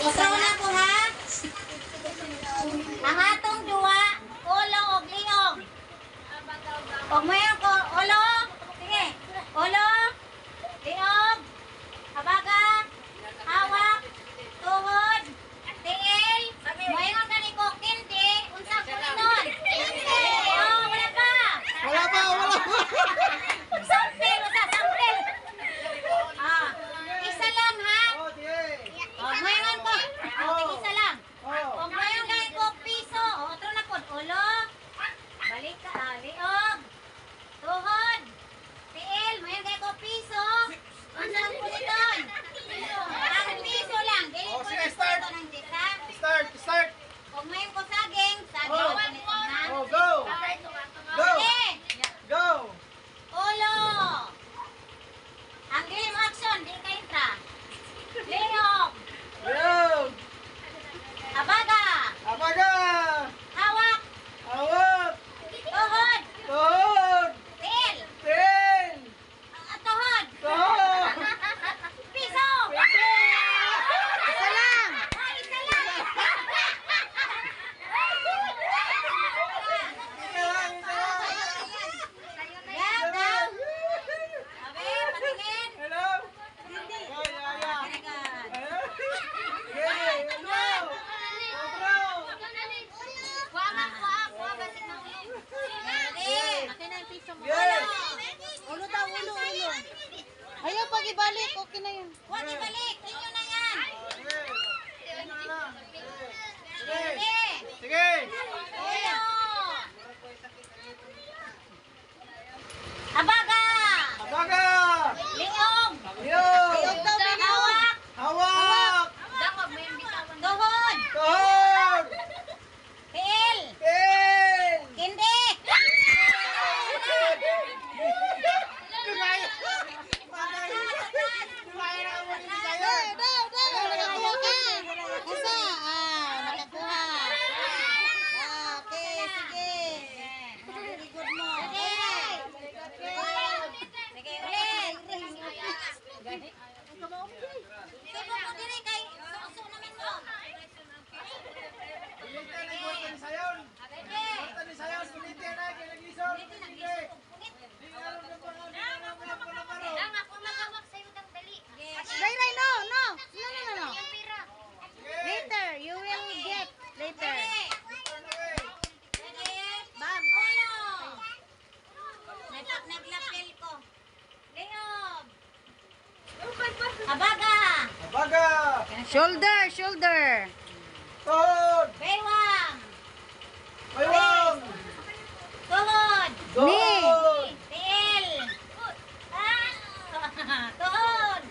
Ikaw na ko ha. Ang atong duwa, ulo og liog. Og mayon ko, ulo. Sige. Ulo, liog, habaga, hawak, tuhod, tiil. Moingon gani ko candy, unsa ko nun? Oh, wala pa. Wala pa, wala pa. Sample, unsa sample? Ah, isa lang ha. Oh, sige. Oh, moingon ko. Oh, isa lang. Oh. Og moingon gani ko piso. Oh, otro na pod. Ulo. Balik ka, ah, liog. Tuhod. Tiil, moingon gani ko piso. Unsa ang puliton? Ang piso lang. Dili Oh, ko sige, start. ng dita. Start, start. Og moingon ko saging, saging. Oh. Ha? Oh, go. Go. Sige. Go. Ulo. Ang dili mo action, di ka intra. Liog. Go. Abaga. Abaga. Hawak. Awat. Tuhod. Tuhod. Tiil. Ten. Ah, tuhod. Tuhod. Piso. Isa lang. Ah, isa lang. Isa lang, isa lang. Yan, daw. Abe, patingin. Hello. Oh, yeah, yeah. Very good. Sige, hello. Otro. Ready? Akin na yung piso mo. Yes. Ulo daw, ulo, ulo. Ayaw, pag ibalik, okay na yun. Huwag ibalik. Inyo na yan. Sige. Ready? Sige. Ulo. Abaga. Abaga. Liog. Yo. Liog daw, Bini. Hawak. Hawak. Tuhod. Tuhod. Tiil. Ten. Hindi. Daw, daw, daw. Nakakuha ka. Asa? Ah, nakakuha. Ah, okay, sige. Very good mo. Sige, ulit. Sige mo diri kay suso naman mo. Ulitin na yung ni Sayon. Ready? Kwarta ni Sayon. Ulitin na. Kaya naglisod. Ulitin. Di alam na pa. Di alam na pa na paro. Ray, Ray, no, no. No, no, no, no. Later, you will get later. Ready? Bam. Ulo. Naglapel ko. Liog. Abaga. Abaga. Shoulder, shoulder. Tuhod. Baywang. Baywang. Tuhod. Tuhod. Tiil. Ah! Tuhod.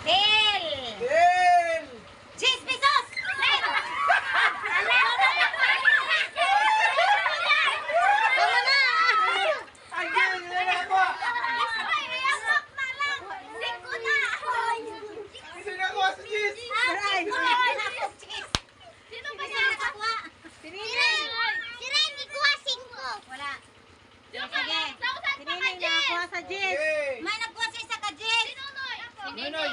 Tiil. Ten. 10 pesos! Tama na. Ay, hindi na nakuha. Hindi nakuha si Jis. Wala. Sige. Sinining nakakuha sa Jis. Okay. May nagkuha sa isa ka, Jess. Noy.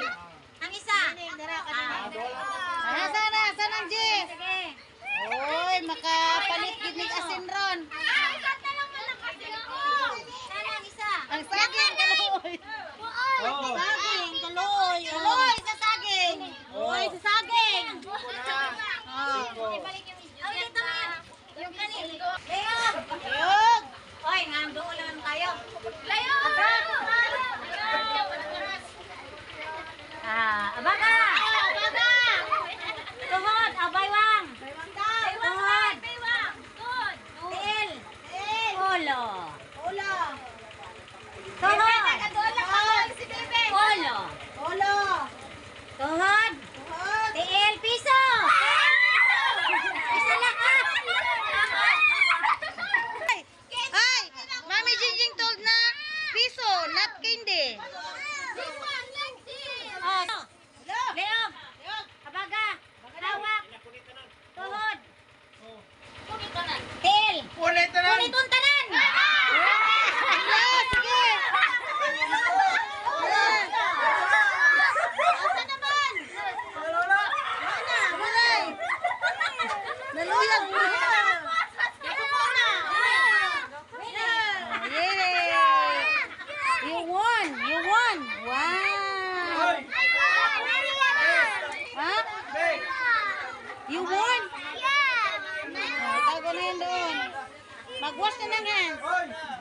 Ang isa. Sinining, dara ka na. Ah, Nasaan na? Saan ang Jis? Sige. Oy, makapalit gid nig asin ron. Sana ang isa. Ang saging kaluoy. Oh. Saging kaluoy. Kaluoy sa saging. Uy, sa saging. Cinco. Ibalik yung isa. Oh, dito na. Yung kanin. Leo. Ayog. Oy, nga doon lang tayo. Ah, abaga. Abaga. Tuhod, abaywang. Tuhod. Tiil. Ulo. Ulo. Tuhod. Ulo. Ulo. Tuhod. Tuhod. Tiil, piso. Isa lang ah. Ay, ay, Mami Jingjing told na piso, not candy. Oh. Leog. Abaga. Hawak. Tuhod. Tiil. Ulit na lang. Punitong tanan. Wala, sige. Asa naman? Naluyag mo. Yay! You won! You won! Wow! Ha? You won? Oh, tago na yan doon. Mag-wash na ng hands. Hoy!